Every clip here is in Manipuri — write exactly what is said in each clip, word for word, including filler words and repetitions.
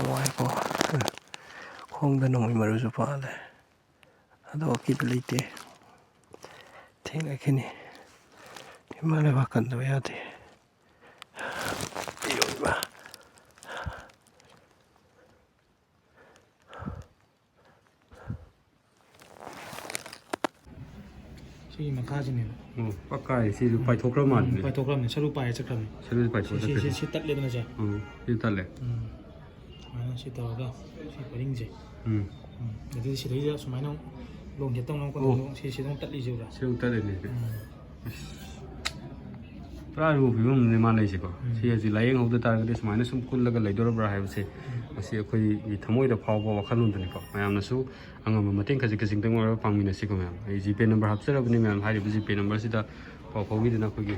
ꯋꯥꯏꯀꯣ꯫ ꯈꯣꯡꯗ ꯅꯣꯡꯃꯩ ꯃꯔꯨꯁꯨ ꯄꯥꯜꯂꯦ꯫ ꯑꯗꯣ ꯑꯀꯤꯕ ꯂꯩꯇꯦ꯫ ꯊꯦꯡꯅꯈꯤꯅꯤ꯫ ꯏꯃꯥ ꯂꯩꯕꯥꯛ ꯀꯟꯗꯕ ꯌꯥꯗꯦ꯫ ꯏꯌꯣ ꯏꯃꯥ꯫ ꯁꯤꯒꯤ ꯃꯈꯥꯁꯤꯅꯦꯕ꯫ ꯑꯣ, ꯄꯛꯀꯥꯏ ꯁꯤꯁꯨ ꯄꯥꯏꯊꯣꯛꯈ꯭ꯔ ꯎꯝ, ꯃꯥꯜꯂꯦ꯫ ꯄꯥꯏꯊꯣꯛꯈ꯭ꯔꯕꯅꯦ, ꯁꯔꯨ ꯄꯥꯏꯔ ꯆꯠꯈ꯭ꯔꯕꯅꯦ꯫ ꯁꯔꯨꯁꯨ ꯄꯥꯏꯊꯣꯛꯑ ꯁꯤ, ꯁꯤ, ꯁꯤ, ꯆꯠꯈ꯭ꯔꯦ꯫ ꯁꯤ ꯇꯠꯂꯦꯗꯅ ꯁꯦ꯫ ꯎꯝ, ꯁꯤ ꯇꯠꯂꯦ꯫ ꯎꯝ꯫ ꯁꯨꯃꯥꯏꯅ ꯁꯤ ꯇꯧꯔꯒ ꯁꯤ ꯄꯔꯤꯡꯁꯦ꯫ ꯎꯝ꯫ ꯎꯝ꯫ ꯑꯗꯨꯗꯤ ꯁꯤꯗꯩꯗ ꯁꯨꯃꯥꯏꯅ ꯑꯃꯨꯛ ꯂꯣꯡ ꯍꯦꯠ ꯇꯧꯅꯕ ꯑꯣ꯫ ꯀꯩꯅꯣ ꯁꯤ, ꯁꯤ ꯑꯗꯨꯝ ꯇꯠꯂꯤꯁꯦ ꯎꯕ꯭ꯔꯥ? ꯁꯤ ꯑꯃꯨꯛ ꯇꯠꯂꯤꯅꯦ꯫ ꯎꯝ꯫ ꯑꯁ꯫ ꯄꯨꯔꯥ ꯑꯔꯨꯕ ꯐꯤꯕꯝꯗꯅꯦ ꯃꯥ ꯂꯩꯁꯦꯀꯣ꯫ ꯎꯝ꯫ ꯁꯤ ꯍꯧꯖꯤꯛ ꯂꯥꯏꯌꯦꯡꯍꯧꯗ ꯇꯥꯔꯒꯗꯤ ꯁꯨꯃꯥꯏꯅ ꯁꯨꯝ ꯀꯨꯜꯂꯒ ꯂꯩꯗꯣꯔꯕ꯭ꯔꯥ ꯍꯥꯏꯕꯁꯦ ꯎꯝ꯫ ꯃꯁꯤ ꯑꯩꯈꯣꯏꯒꯤ ꯊꯃꯣꯏꯗ ꯐꯥꯎꯕ ꯋꯥꯈꯜꯂꯣꯟꯗꯅꯤꯀꯣ꯫ ꯃꯌꯥꯝꯅꯁꯨ ꯑꯉꯝꯕ ꯃꯇꯦꯡ ꯈꯖꯤꯛ ꯈꯖꯤꯛꯇꯪ ꯑꯣꯏꯔꯒ ꯄꯥꯡꯃꯤꯟꯅꯁꯤꯀꯣ ꯃꯌꯥꯝ꯫ ꯑꯩ ꯖꯤꯄꯦ ꯅꯝꯕꯔ ꯍꯥꯞꯆꯔꯕꯅꯤ ꯃꯌꯥꯝ, ꯍꯥꯏꯔꯤꯕ ꯖꯤꯄꯦ ꯅꯝꯕꯔꯁꯤꯗ ꯄꯥꯎ ꯐꯥꯎꯕꯤꯗꯨꯅ ꯑꯩꯈꯣꯏꯒꯤ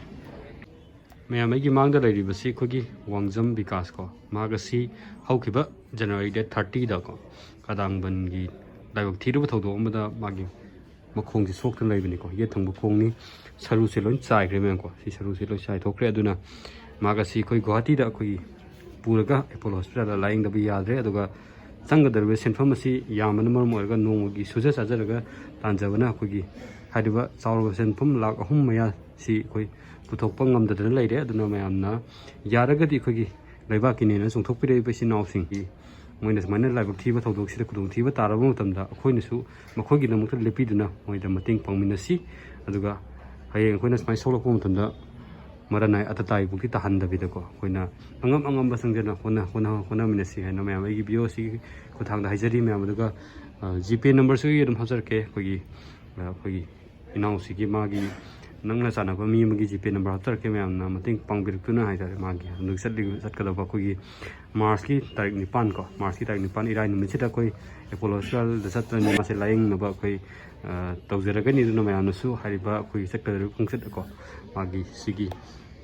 ꯃꯌꯥꯝ ꯑꯩꯒꯤ ꯃꯥꯡꯗ ꯂꯩꯔꯤꯕꯁꯤ ꯑꯩꯈꯣꯏꯒꯤ ꯋꯥꯡꯖꯝ ꯕꯤꯀꯥꯁ ꯀꯣ꯫ ꯃꯍꯥꯛ ꯑꯁꯤ ꯍꯧꯈꯤꯕ ꯖꯅꯋꯥꯔꯤ ꯗꯦꯠ ꯊꯥꯔꯇꯤꯗꯀꯣ, ꯀꯗꯥꯡꯕꯟꯒꯤ ꯂꯥꯏꯕꯛ ꯊꯤꯔꯕ ꯊꯧꯗꯣꯛ ꯑꯃꯗ ꯃꯥꯒꯤ ꯃꯈꯣꯡꯁꯤ ꯁꯣꯛꯇꯨꯅ ꯂꯩꯕꯅꯤꯀꯣ꯫ ꯌꯦꯠ ꯊꯪꯕ ꯈꯣꯡꯅꯤ꯫ ꯁꯔꯨꯁꯦ ꯂꯣꯏ ꯆꯥꯏꯈ꯭ꯔꯦ ꯃꯌꯥꯝꯀꯣ꯫ ꯁꯤ ꯁꯔꯨꯁꯦ ꯂꯣꯏ ꯆꯥꯏꯊꯣꯛꯈ꯭ꯔꯦ꯫ ꯑꯗꯨꯅ ꯃꯍꯥꯛ ꯑꯁꯤ ꯑꯩꯈꯣꯏ ꯒꯨꯋꯥꯍꯥꯇꯤꯗ ꯑꯩꯈꯣꯏꯒꯤ ꯄꯨꯔꯒ ꯑꯦꯄꯣꯂꯣ ꯍꯣꯁꯄꯤꯇꯥꯜꯗ ꯂꯥꯌꯦꯡꯗꯕ ꯌꯥꯗ꯭ꯔꯦ꯫ ꯑꯗꯨꯒ ꯆꯪꯒꯗꯧꯔꯤꯕ ꯁꯦꯟꯐꯝ ꯑꯁꯤ ꯌꯥꯝꯕꯅ ꯃꯔꯝ ꯑꯣꯏꯔꯒ ꯅꯣꯡꯃꯒꯤ ꯁꯨꯖ ꯆꯥꯖꯔꯒ ꯇꯥꯟꯖꯕꯅ ꯑꯩꯈꯣꯏꯒꯤ ꯍꯥꯏꯔꯤꯕ ꯆꯥꯎꯔꯕ ꯁꯦꯟꯐꯝ ꯂꯥꯈ ꯑꯍꯨꯝ ꯃꯌꯥꯁꯤ ꯑꯩꯈꯣꯏ ꯄꯨꯊꯣꯛꯄ ꯉꯝꯗꯗꯅ ꯂꯩꯔꯦ꯫ ꯑꯗꯨꯅ ꯃꯌꯥꯝꯅ ꯌꯥꯔꯒꯗꯤ ꯑꯩꯈꯣꯏꯒꯤ ꯂꯩꯕꯥꯛꯀꯤꯅꯦꯅ ꯆꯣꯡꯊꯣꯛꯄꯤꯔꯛꯏꯕ ꯏꯆꯤꯟ ꯏꯅꯥꯎꯁꯤꯡꯒꯤ ꯃꯣꯏꯅ ꯁꯨꯃꯥꯏꯅ ꯂꯥꯏꯕꯛ ꯊꯤꯕ ꯊꯧꯗꯣꯛꯁꯤꯗ ꯈꯨꯗꯣꯡꯊꯤꯕ ꯇꯥꯔꯕ ꯃꯇꯝꯗ ꯑꯩꯈꯣꯏꯅꯁꯨ ꯃꯈꯣꯏꯒꯤꯗꯃꯛꯇ ꯂꯦꯞꯄꯤꯗꯨꯅ ꯃꯣꯏꯗ ꯃꯇꯦꯡ ꯄꯥꯡꯃꯤꯟꯅꯁꯤ꯫ ꯑꯗꯨꯒ ꯍꯌꯦꯡ ꯑꯩꯈꯣꯏꯅ ꯁꯨꯃꯥꯏꯅ ꯁꯣꯛꯂꯛꯄ ꯃꯇꯝꯗ ꯃꯔꯥꯅꯥꯏ ꯑꯇꯇꯥꯏꯕꯨꯛꯇꯤ ꯇꯥꯍꯟꯗꯕꯤꯗꯀꯣ, ꯑꯩꯈꯣꯏꯅ ꯑꯉꯝ ꯑꯉꯝꯕ ꯆꯪꯖꯅ ꯍꯣꯠꯅ-, ꯍꯣꯠꯅ-, ꯍꯣꯠꯅꯃꯤꯟꯅꯁꯤ ꯍꯥꯏꯅ ꯃꯌꯥꯝ ꯑꯩꯒꯤ ꯚꯤꯗꯤꯑꯣꯁꯤꯒꯤ ꯈꯨꯠꯊꯥꯡꯗ ꯍꯥꯏꯖꯔꯤ ꯃꯌꯥꯝ꯫ ꯑꯗꯨꯒ, ꯑ, ꯖꯤꯄꯦ ꯅꯝꯕꯔꯁꯨ ꯑꯩ ꯑꯗꯨꯝ ꯍꯥꯞꯆꯔꯛꯀꯦ꯫ ꯑꯩꯈꯣꯏꯒꯤ, ꯑ, ꯑꯩꯈꯣꯏꯒꯤ ꯏꯅꯥꯎꯁꯤꯒꯤ ꯃꯥꯒꯤ ꯅꯪꯅ ꯆꯥꯟꯅꯕ ꯃꯤ ꯑꯃꯒꯤ ꯖꯤꯄꯦ ꯅꯝꯕꯔ ꯍꯥꯞꯆꯔꯛꯀꯦ ꯃꯌꯥꯝꯅ ꯃꯇꯦꯡ ꯄꯥꯡꯕꯤꯔꯛꯇꯨꯅ ꯍꯥꯏꯇꯥꯔꯦ꯫ ꯃꯥꯒꯤ ꯍꯟꯗꯛ ꯆꯠꯂꯤ-, ꯆꯠꯀꯗꯕ ꯑꯩꯈꯣꯏꯒꯤ ꯃꯥꯔꯁꯀꯤ ꯇꯥꯔꯤꯛ ꯅꯤꯄꯥꯟ ꯀꯣ, ꯃꯥꯔꯁꯀꯤ ꯇꯥꯔꯤꯛ ꯅꯤꯄꯥꯟ ꯏꯔꯥꯏ ꯅꯨꯃꯤꯠꯁꯤꯗ ꯑꯩꯈꯣꯏ ꯑꯦꯄꯣꯂꯣ ꯍꯣꯁꯄꯤꯇꯥꯜꯗ ꯆꯠꯇꯅ ꯃꯥꯁꯦ ꯂꯥꯌꯦꯡꯅꯕ ꯑꯩꯈꯣꯏ, ꯑ, ꯇꯧꯖꯔꯒꯅꯤ꯫ ꯑꯗꯨꯅ ꯃꯌꯥꯝꯅꯁꯨ ꯍꯥꯏꯔꯤꯕ ꯑꯩꯈꯣꯏꯒꯤ ꯆꯠꯀꯗꯧꯔꯤꯕ ꯈꯣꯡꯆꯠ ꯀꯣ, ꯃꯥꯒꯤ ꯁꯤꯒꯤ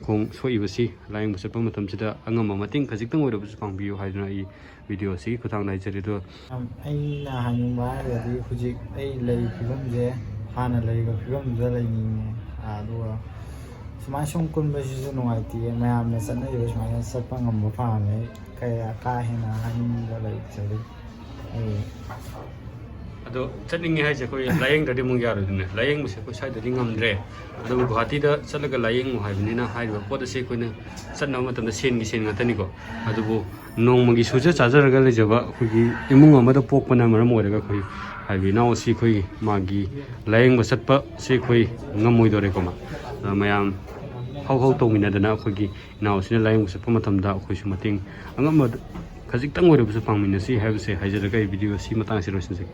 ꯈꯣꯡ ꯁꯣꯛꯏꯕꯁꯤ ꯂꯥꯌꯦꯡꯕ ꯆꯠꯄ ꯃꯇꯝꯁꯤꯗ ꯑꯉꯝꯕ ꯃꯇꯦꯡ ꯈꯖꯤꯛꯇꯪ ꯑꯣꯏꯔꯕꯁꯨ ꯄꯥꯡꯕꯤꯌꯨ ꯍꯥꯏꯗꯨꯅ ꯑꯩ ꯚꯤꯗꯤꯑꯣ ꯑꯁꯤꯒꯤ ꯈꯨꯠꯊꯥꯡꯗ ꯍꯥꯏꯖꯔꯤ꯫ ꯑꯗꯣ ꯑꯩꯅ ꯍꯥꯏꯅꯤꯡꯕ ꯍꯥꯏꯔꯒꯗꯤ ꯍꯧꯖꯤꯛ ꯑꯩ ꯂꯩꯔꯤꯕ ꯐꯤꯕꯝꯁꯦ ꯍꯥꯟꯅ ꯂꯩꯔꯤꯕ ꯐꯤꯕꯝꯗꯨꯗ ꯂꯩꯅꯤꯡꯉꯦ꯫ ꯑꯗꯨꯒ ꯁꯨꯃꯥꯏꯅ ꯁꯨꯝ ꯀꯨꯟꯕꯁꯤꯁꯨ ꯅꯨꯡꯉꯥꯏꯇꯦ꯫ ꯃꯌꯥꯝꯅ ꯆꯠꯅꯔꯤꯕ ꯁꯨꯃꯥꯏꯅ ꯆꯠꯄ ꯉꯝꯕ ꯄꯥꯝꯃꯦ꯫ ꯀꯌꯥ ꯀꯥ ꯍꯦꯟꯅ ꯍꯥꯏꯅꯤꯡꯕ ꯂꯩꯇ꯭ꯔꯦ꯫ ꯑꯩ ꯑꯗꯣ ꯆꯠꯅꯤꯡꯉꯦ ꯍꯥꯏꯁꯦ ꯑꯩꯈꯣꯏ ꯂꯥꯏꯌꯦꯡꯗ꯭ꯔꯗꯤ ꯑꯃꯨꯛ ꯌꯥꯔꯣꯏꯗꯅꯦ꯫ ꯂꯥꯏꯌꯦꯡꯕꯁꯦ ꯑꯩꯈꯣꯏ ꯁ꯭ꯋꯥꯏꯗꯗꯤ ꯉꯝꯗ꯭ꯔꯦ꯫ ꯑꯗꯨꯕꯨ ꯒꯨꯍꯥꯇꯤꯗ ꯆꯠꯂꯒ ꯂꯥꯏꯌꯦꯡꯉꯨ ꯍꯥꯏꯕꯅꯤꯅ ꯍꯥꯏꯔꯤꯕ ꯄꯣꯠ ꯑꯁꯤ ꯑꯩꯈꯣꯏꯅ ꯆꯠꯅꯕ ꯃꯇꯝꯗ ꯁꯦꯟꯒꯤ ꯁꯦꯟ ꯉꯥꯛꯇꯅꯤꯀꯣ꯫ ꯑꯗꯨꯕꯨ ꯅꯣꯡꯃꯒꯤ ꯁꯨꯖ ꯆꯥꯖꯔꯒ ꯂꯩꯖꯕ ꯑꯩꯈꯣꯏꯒꯤ ꯏꯃꯨꯡ ꯑꯃꯗ ꯄꯣꯛꯄꯅ ꯃꯔꯝ ꯑꯣꯏꯔꯒ ꯑꯩꯈꯣꯏ ꯍꯥꯏꯕꯗꯤ ꯏꯅꯥꯎ ꯑꯁꯤ ꯑꯩꯈꯣꯏꯒꯤ ꯃꯥꯒꯤ ꯂꯥꯏꯌꯦꯡꯕ ꯆꯠꯄ ꯁꯤ ꯑꯩꯈꯣꯏ ꯉꯝꯃꯣꯏꯗꯣꯔꯦꯀꯣ꯫ ꯃꯥ ꯑꯗ ꯃꯌꯥꯝ ꯍꯧ ꯍꯧ ꯇꯧꯃꯤꯟꯅꯗꯅ ꯑꯩꯈꯣꯏꯒꯤ ꯏꯅꯥꯎꯁꯤꯅ ꯂꯥꯏꯌꯦꯡꯕ ꯆꯠꯄ ꯃꯇꯝꯗ ꯑꯩꯈꯣꯏꯁꯨ ꯃꯇꯦꯡ ꯑꯉꯝꯕ ꯈꯖꯤꯛꯇꯪ ꯑꯣꯏꯔꯕꯁꯨ ꯄꯥꯡꯃꯤꯟꯅꯁꯤ ꯍꯥꯏꯕꯁꯦ ꯍꯥꯏꯖꯔꯒ ꯑꯩ ꯚꯤꯗꯤꯑꯣ ꯑꯁꯤ ꯃꯇꯥꯡꯁꯤ ꯂꯣꯏꯁꯤꯟꯖꯒꯦ꯫